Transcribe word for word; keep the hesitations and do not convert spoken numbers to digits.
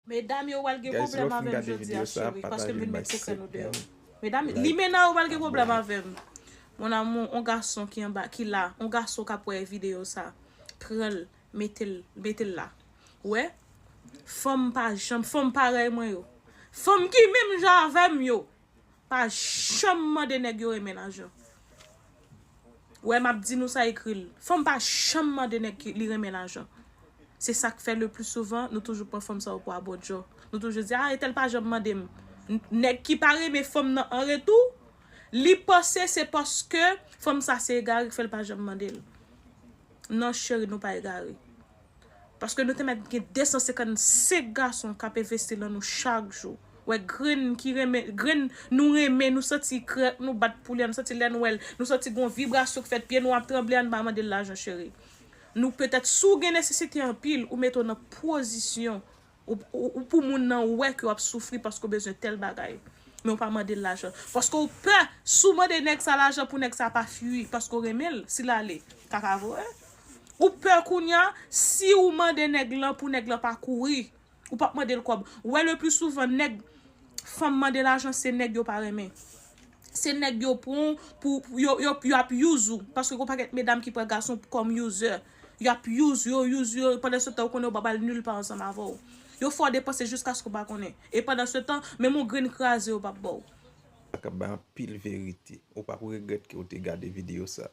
Medam yo pral gen pwoblèm avè m jodi a, cheri, paske m vin met sekrè nou deyò. Medam, limena yo pral gen pwoblèm avè m. Mon amour, on gason ki anba, ki la, on gason k ap wè videyo sa, pran l, mete l, mete l la. Wè, fanm pa janm, fanm parèy mwen yo, fanm ki menm jan avè m yo, pa janm mande nèg yo renmen lajan. Wè, m ap di nou sa, ekri l. Fanm pa janm mande nèg ki li renmen lajan. Se sa k fè le pli souvan, nou toujou pran fanm sa yo pou abòdjò. Nou toujou di, ah, entèl pa janm mande m. N- Nèg ki pa renmen fanm nan an retou, li panse se paske fanm sa se egare k fè l pa janm mande l. Non, cheri, nou pa egare. Paske nou te mèt gen de san senkannsenk gason k ap envesti nan nou chak jou. Wè, grenn ki renmen, grenn nou renmen, nou santi krèk, nou bat pou li, nou santi lè n wè l, nou santi gon vibrasyon k fèt, pye nou ap tranble, ann pa mande l lajan, cheri. Nou petèt, si w gen nesesite anpil, ou mete w nan pozisyon, ou, ou, ou pou moun nan wè ke w ap soufri paske w bezwen tèl bagay. Men w pa mande l lajan. Paske w pè, si w mande nèg sa lajan pou nèg sa pa fui, paske w renmen l, si l ale, kaka vre. Ou pè kounya, si w mande nèg lan pou nèg lan pa kouri, ou p ap mande l kòb. Ou wè, le pli souvan, nèg, fanm mande lajan, se nèg yo pa renmen. Se nèg yo pran w pou, pou yo, yo, yo ap use ou. Paske gon pakèt medam ki pran gason kòm user. Yo ap use, yo use, yo, pandan se tan, ou konnen yo pa pral nil pa ansanm avè w. Yo fè w depanse jiskaske w pa konnen. E pandan se tan, menm yon grenn kraze, yo p ap ba w. Sa k ap bay anpil verite. Ou p ap regrèt ke w te gade videyo sa.